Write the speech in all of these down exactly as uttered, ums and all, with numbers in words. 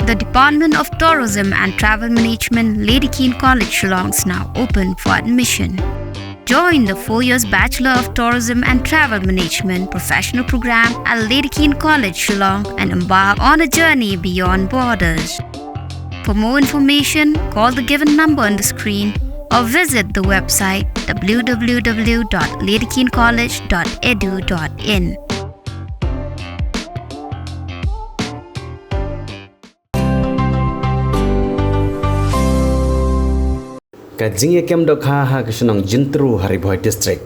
The Department of Tourism and Travel Management, Lady Keane College, Shillong, is now open for admission. Join the four years Bachelor of Tourism and Travel Management professional program at Lady Keane College, Shillong, and embark on a journey beyond borders. For more information, call the given number on the screen or visit the website w w w dot lady keane college dot e d u dot in. Ka jingïakem dohkha ha ka shnong Jyntru ha Ri Bhoi District.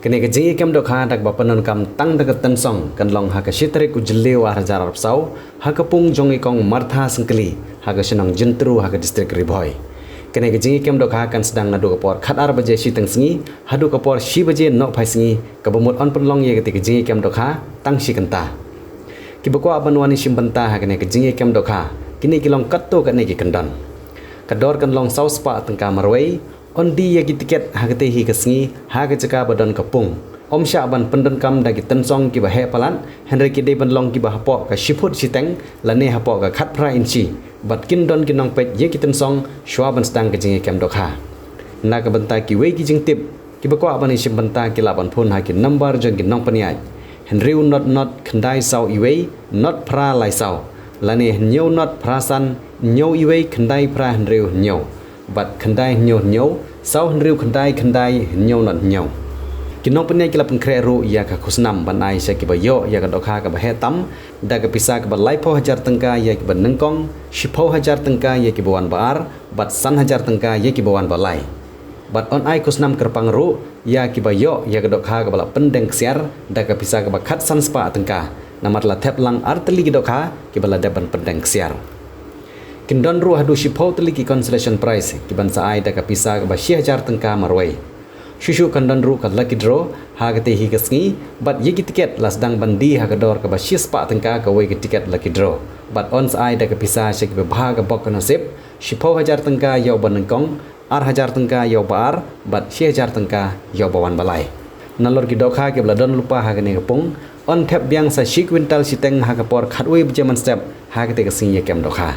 Kane ka jingïakem dohkha da kaba pyndonkam tang da ka tynsong kan long ha ka shi tarik u Jylliew ar hajar arphew saw ha ka pung jong i kong Martha Syngkli ha ka shnong Jyntru ha ka district Ri Bhoi. Kane ka jingïakem dohkha kan sdang naduh ka por khatar baje shiteng sngi haduh ka por shi baje nohphai sngi, kaba mut yn pynlong ïa kata ka jingïakem dohkha tang shi kynta. Kiba kwah ban wan ïashim bynta ha kane ka jingïakem dohkha, kine ki long katto katne ki kyndon. Ka dor kan long saw spah tyngka marwei. Yn die ïa ki tiket ha kata hi ka sngi ha ka jaka ba don ka pung. Ym shah ban pyndonkam da ki tynsong kiba heh palat, hynrei ki dei ban long kiba hapoh ka shi phut shiteng lane hapoh ka khatphra inchi, bad kin don ki nongpeit ïa ki tynsong shuwa ban sdang ka jingïakem dohkha. Na ka bynta kiwei ki jingtip, kiba kwah ban ïashim bynta ki lah ban phone ha ki nambar jong ki nongpynïaid: hynriew not not khyndai saw iwei not phra lai saw, lane hynñiew not phra san hynñiew iwei khyndai phra hynriew hynñiew, bad khyndai hynñiew hynñiew saw hynriew khyndai khyndai hynñiew not hynñiew. Ki nongpynïaid ki la pynkhreh ruh ïa ka khusnam ban ai sha kiba ïoh ïa ka dohkha kaba heh tam da ka pisa kaba laiphew hajar tyngka ïa kiba nyngkong, shiphew hajar tyngka ïa kiba wan ba ar, bad san hajar tyngka ïa kiba wan ba lai. Bad yn ai khusnam kyrpang ruh ïa kiba ïoh ïa ka dohkha kaba la pyndeng ksiar da ka pisa kaba khatsan spah tyngka, namar la thep lang ar tylli ki dohkha kiba la dep ban pyndeng ksiar. Kin don ruh haduh shiphew tylli ki consolation prize kiban sa ai da ka pisa kaba shi hajar tyngka marwei. Shuh shuh kan don ruh ka lucky draw ha kata hi ka sngi, bad ïa ki tiket la sdang ban die ha ka dor kaba shi spah tyngka kawei ka tiket lucky draw. Bad yn sa ai da ka pisa sha kiba bha ka bok ka nasib, shiphew hajar tyngka ïa uba nyngkong, ar hajar tyngka ïa uba ar, bad shi hajar tyngka ïa uba wan ba lai. Nalor ki dohkha kiba la don lypa ha kane ka pung, yn thep biang sa shi kwintal shiteng ha ka por khatwei baje mynstep ha kata ka sngi ïakem dohkha.